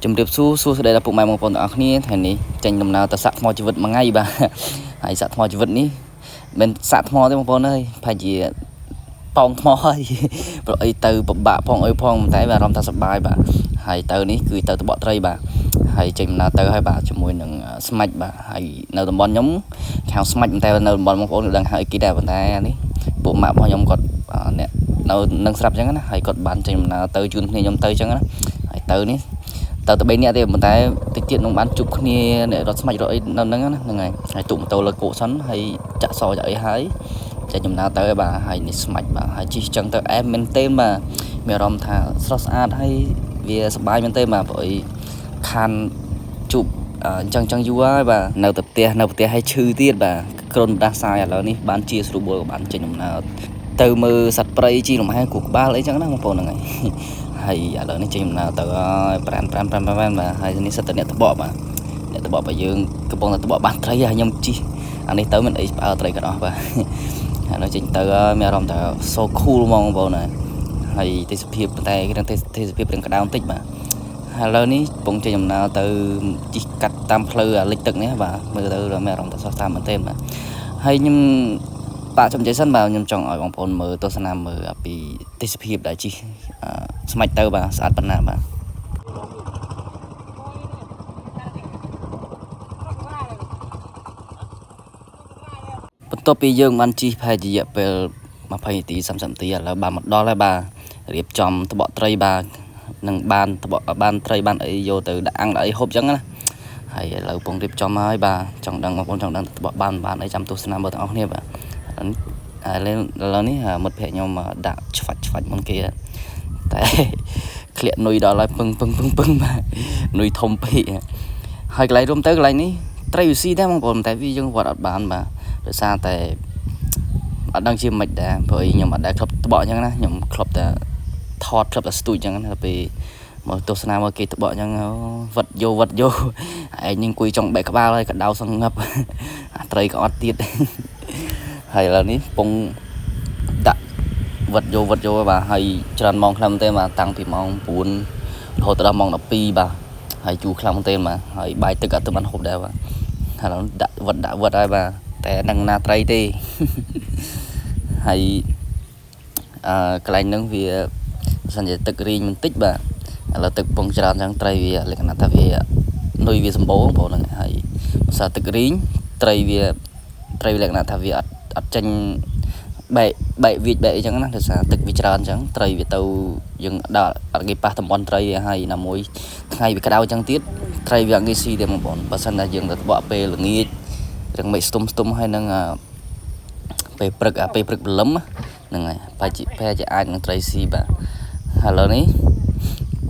ជំរាបសួរសួស្តីដល់ពុកម៉ែបងប្អូនទាំងអស់គ្នាថ្ងៃនេះចេញដំណើរទៅសាក់ថ្មជីវិតមួយថ្ងៃបាទហើយសាក់ថ្មជីវិតនេះមិនសាក់ថ្មទេបងប្អូនអើយប្រហែលជាប៉ោងថ្មហើយព្រោះអីទៅពិបាកផងអីផងតែអារម្មណ៍ថាសប្បាយបាទហើយទៅនេះគឺទៅត្បកត្រីបាទហើយចេញដំណើរទៅហើយបាទជាមួយនឹងស្មាច់បាទហើយនៅតំបន់ខ្ញុំខាងស្មាច់តែនៅតំបន់បងប្អូនដឹងហើយគេដែរប៉ុន្តែនេះពួកម៉ាក់របស់ខ្ញុំគាត់អ្នកនៅនឹងស្រាប់អញ្ចឹងណាហើយគាត់បានចេញដំណើរទៅជូនគ្នាខ្ញុំទៅអញ្ចឹងណាហើយទៅនេះ ទៅតែ3នាក់ទេប៉ុន្តែតិចទៀតនឹងបានជួបគ្នាអ្នករត់ស្មាច់រត់អីនៅហ្នឹងណាហ្នឹងហើយហើយទុកម៉ូតូលើគោកសិនហើយចាក់សចាក់អីហើយចេញដំណើរទៅហើយបាទហើយនេះស្មាច់បាទហើយជិះចឹងទៅអែមមែនទេបាទមានអារម្មណ៍ថាស្រស់ស្អាតហើយវាសប្បាយមែនទេបាទព្រោះអីខានជួបអញ្ចឹងចឹងយូរហើយបាទនៅតែផ្ទះនៅផ្ទះហើយឈឺទៀតបាទគ្រុនដាស់សាយឥឡូវនេះបានជាស្រួលបួលក៏បានចេញដំណើរទៅមើលសត្វព្រៃជីលំហែគូក្បាលអីចឹងណាបងប្អូនហ្នឹងហើយ ហើយឥឡូវនេះចេញដំណើរទៅហើយប្រានប្រានប្រានប្រានបាទហើយនេះសិតតែអ្នកតបកបាទអ្នកតបកបើយើងកំពុងតែតបកបានត្រីហើយខ្ញុំជីអានេះទៅមិនអីផ្អើលត្រីក៏អស់បាទឥឡូវចេញទៅហើយមានអារម្មណ៍ថា so cool ហ្មងបងប្អូនហើយទេសភាពប៉ុន្តែរឿងទេសភាពរឿងក្តៅបន្តិចបាទឥឡូវនេះកំពុងចេញដំណើរទៅជីកាត់តាមផ្លូវលិចទឹកនេះបាទមើលទៅមានអារម្មណ៍ថាស្រស់ស្អាតមែនទែនបាទហើយខ្ញុំបាទចំនិយាយសិនបាទខ្ញុំចង់ឲ្យបងប្អូនមើលទស្សនាមើលពីទេសភាពដែលជិះស្មាច់ទៅបាទស្អាតប៉ុណ្ណាបាទបន្ទាប់ពីយើងបានជិះប្រហែលជារយៈពេល20នាទី30នាទីឥឡូវបានមកដល់ហើយបាទរៀបចំត្បកត្រីបាទនឹងបានត្បកបានត្រីបានអីយកទៅដាក់អាំងដាក់អីហូបចឹងណាហើយឥឡូវពងរៀបចំហើយបាទចង់ដឹងបងប្អូនចង់ដឹងត្បកបានបានអីចាំទស្សនាមើលទាំងអស់គ្នាបាទឥឡូវឥឡូវនេះមិត្តភក្តិខ្ញុំដាក់ឆ្វាច់ឆ្វាច់មុនគេតែក្លៀកនុយដល់ហើយពឹងពឹងពឹងពឹងបាទនុយធំពេកហើយកន្លែងរួមទៅកន្លែងនេះត្រីវិស៊ីដែរបងប្អូនតែវាយើងវត្តអត់បានបាទដោយសារតែអត់ដឹងជាមិនដែរព្រោះខ្ញុំអត់ដែលធ្លាប់ត្បកអញ្ចឹងណាខ្ញុំធ្លាប់តែថតធ្លាប់តែស្ទូចអញ្ចឹងណាពេលមកទស្សនាមកគេត្បកអញ្ចឹងវត្តយោវត្តយោឯងនឹងអង្គុយចង់បែកក្បាលហើយកដៅសងឹបអាត្រីក៏អត់ទៀតហើយឥឡូវនេះពងដាក់វត្តយោវត្តយោបាទហើយច្រើនម៉ោងខ្លាំងមែនទេបាទតាំងពីម៉ោង9រហូតដល់ម៉ោង12បាទហើយជូរខ្លាំងមែនទេបាទហើយបាយទឹកអត់ទៅបានហូបដែរបាទឥឡូវដាក់វត្តដាក់វត្តហើយបាទតែនឹងណាត្រីទេហើយកន្លែងហ្នឹងវាបើសិនជាទឹករីងបន្តិចបាទឥឡូវទឹកពងច្រើនអញ្ចឹងត្រីវាលក្ខណៈថាវានុយវាសម្បូរបងប្អូនហ្នឹងហើយបើសិនទឹករីងត្រីវាត្រីលក្ខណៈថាវាអត់អត់ចេញបែកបែកវាចបែកអីចឹងណាដោយសារទឹកវាច្រើនអញ្ចឹងត្រីវាទៅយើងដល់អត់គេប៉ះតំបន់ត្រីហើយណាមួយថ្ងៃវាក្តៅអញ្ចឹងទៀតត្រីវាអត់ងាយស៊ីទេបងប្អូនបើសិនតែយើងទៅត្បកពេលល្ងាចរឿងមេឃស្ទុំស្ទុំហើយនឹងពេលព្រឹកអាពេលព្រឹកព្រលឹមហ្នឹងហើយប្រហែលជាប្រហែលជាអាចនឹងត្រីស៊ីបាទឥឡូវនេះ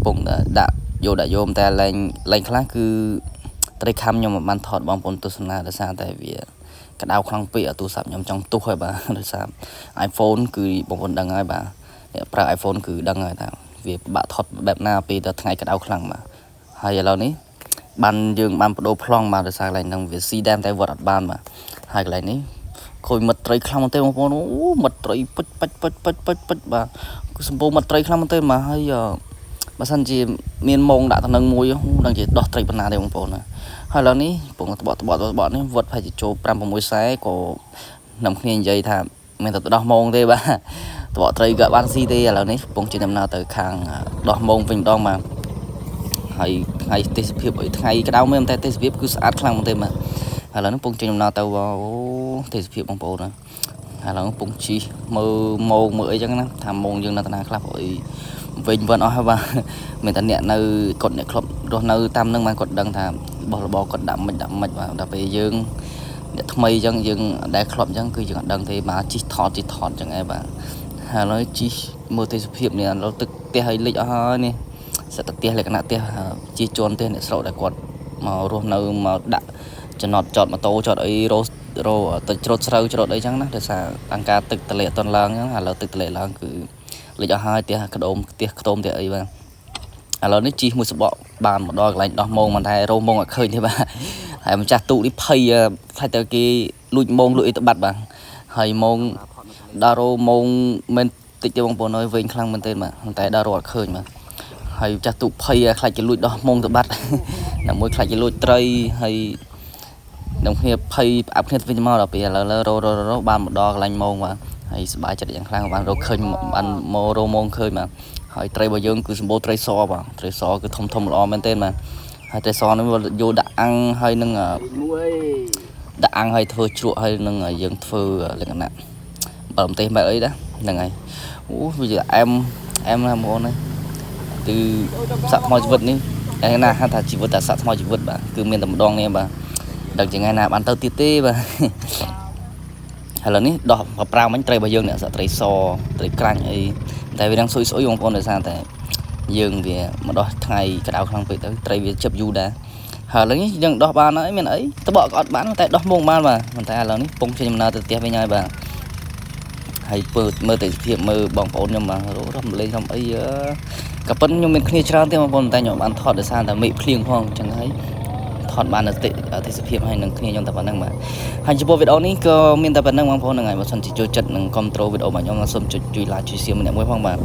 ពងដាក់យកដាក់យកតែលែងលែងខ្លះគឺត្រីខំខ្ញុំមិនបានថតបងប្អូនទស្សនាដោយសារតែវាក្តៅខ្លាំងពេកអាទូរស័ព្ទខ្ញុំចង់ផ្ទុះហើយបាទដោយសារ iPhone គឺបងប្អូនដឹងហើយបាទអ្នកប្រើ iPhone គឺដឹងហើយថាវាពិបាកថតបែបណាពេលដល់ថ្ងៃក្តៅខ្លាំងបាទហើយឥឡូវនេះបានយើងបានបដូរប្លង់បាទដោយសារកន្លែងហ្នឹងវាស៊ីដែមតែវត្តអត់បានបាទហើយកន្លែងនេះខូចមិត្តត្រីខ្លាំងមែនទេបងប្អូនអូមិត្តត្រីពុចប៉ាច់ពុចពុចពុចពុចបាទគឺសម្បូរមិត្តត្រីខ្លាំងមែនទេបាទហើយបើសិនជាមានម៉ងដាក់តំណឹងមួយដឹងជាដោះត្រីបណ្ណាទេបងប្អូនណាហើយឥឡូវនេះពងត្បកត្បកត្បកនេះវត្តប្រហែលជាចូល5 6ខ្សែក៏នាំគ្នានិយាយថាមានតែដោះម៉ងទេបាទត្បកត្រីក៏បានស៊ីទេឥឡូវនេះពងជាដំណើរទៅខាងដោះម៉ងវិញម្ដងបាទហើយថ្ងៃទេសភាពអីថ្ងៃក្តៅមែនតែទេសភាពគឺស្អាតខ្លាំងមែនទេបាទឥឡូវនេះពងចេញដំណើរទៅអូទេសភាពបងប្អូនណាឥឡូវពងជីមើលម៉ងមើលអីចឹងណាថាម៉ងយើងនៅតាណាខ្លះព្រោះអីវិញវិញអស់ហើយបាទមានតែអ្នកនៅគាត់អ្នកក្លឹបរស់នៅតាមនឹងបានគាត់ដឹងថារបស់របរគាត់ដាក់មិនដាក់មិនបាទដល់ពេលយើងអ្នកថ្មីចឹងយើងដែលក្លឹបចឹងគឺយើងអត់ដឹងទេបាទជីថតជីថតចឹងឯងបាទហើយឥឡូវជីមើលទេសភាពនេះឥឡូវទឹកផ្ទះឲ្យលិចអស់ហើយនេះសិតតែផ្ទះលក្ខណៈផ្ទះជាជនផ្ទះអ្នកស្រុកដែលគាត់មករស់នៅមកដាក់ចំណតចតម៉ូតូចតអីរោរោទៅច្រូតស្រូវច្រូតអីចឹងណាដោយសារអង្គការទឹកទន្លេអត់ទាន់ឡើងចឹងឥឡូវទឹកទន្លេឡើងគឺលិចអស់ហើយផ្ទះក្តោមផ្ទះខ្ទមផ្ទះអីបាទឥឡូវនេះជីមួយសបកបានមកដល់កន្លែងដោះម៉ងមិនតែរោម៉ងអត់ឃើញទេបាទហើយម្ចាស់ទូកនេះភ័យខ្លាចតែគេលួចម៉ងលួចអីទៅបាត់បាទហើយម៉ងដល់រោម៉ងមិនតិចទេបងប្អូនអើយវិញខ្លាំងមែនទេបាទតែដល់រោអត់ឃើញបាទ ហើយចាស់ទូកភ័យខ្លាចគេលួចដោះមងទៅបាត់ ណាមួយខ្លាចគេលួចត្រីហើយនឹងគ្នាភ័យផ្អាប់គ្នាទៅវិញមកដល់ពេលឥឡូវរររបានមកដល់កន្លែងមងបាទហើយសប្បាយចិត្តយ៉ាងខ្លាំងបានរកឃើញបានមករមងឃើញបាទហើយត្រីរបស់យើងគឺសម្បូរត្រីសបាទត្រីសគឺធំធំល្អមែនទែនបាទហើយត្រីសនេះយកដាក់អាំងហើយនឹង មួយ ដាក់អាំងហើយធ្វើជ្រក់ហើយនឹងយើងធ្វើលក្ខណៈបើម្ទេសបែបអីដែរហ្នឹងហើយអូវាអែមអែមណាស់បងប្អូនណាគឺសាក់ថ្មជីវិតនេះឯណាហៅថាជីវិតតែសាក់ថ្មជីវិតបាទគឺមានតែម្ដងនេះបាទដឹងជាថ្ងៃណាបានទៅទៀតទេបាទឥឡូវនេះដោះកប្រាវមិញត្រីរបស់យើងនេះសាក់ត្រីសត្រីក្រាញ់អីតែវានឹងស៊ុយស្អុយបងប្អូនដោយសារតែយើងវាមកដោះថ្ងៃក្តៅខ្លាំងពេកទៅត្រីវាជិបយូរដែរហើយឥឡូវនេះយើងដោះបានហើយមានអីត្បកក៏អត់បានតែដោះមងបានបាទប៉ុន្តែឥឡូវនេះពងចេញដំណើរទៅផ្ទះវិញហើយបាទហើយពើមើលទេសភាពមើលបងប្អូនខ្ញុំបាទរំលេងរំអីក៏ប៉ុនខ្ញុំមានគ្នាច្រើនទេបងប្អូនតែខ្ញុំបានថតដោយសារតែមេឃភ្លៀងផងអញ្ចឹងហើយថតបានទេសភាពហើយនឹងគ្នាខ្ញុំតែប៉ុណ្្នឹងបាទហើយចំពោះវីដេអូនេះក៏មានតែប៉ុណ្្នឹងបងប្អូនហ្នឹងហើយបើសិនជាចូលចិត្តនឹងគ្រប់ត្រូលវីដេអូរបស់ខ្ញុំសូមចុចជួយ like ជួយ share ម្នាក់មួយផងបាទ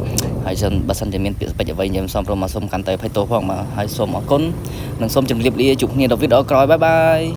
ហើយសិនបើសិនជាមានពាក្យស្ពេចអ្វីខ្ញុំសូមព្រមមកសូមកាន់តែភ័យទោសផងបាទហើយសូមអរគុណនិងសូមជម្រាបលាជួបគ្នាដល់វីដេអូក្រោយ bye bye.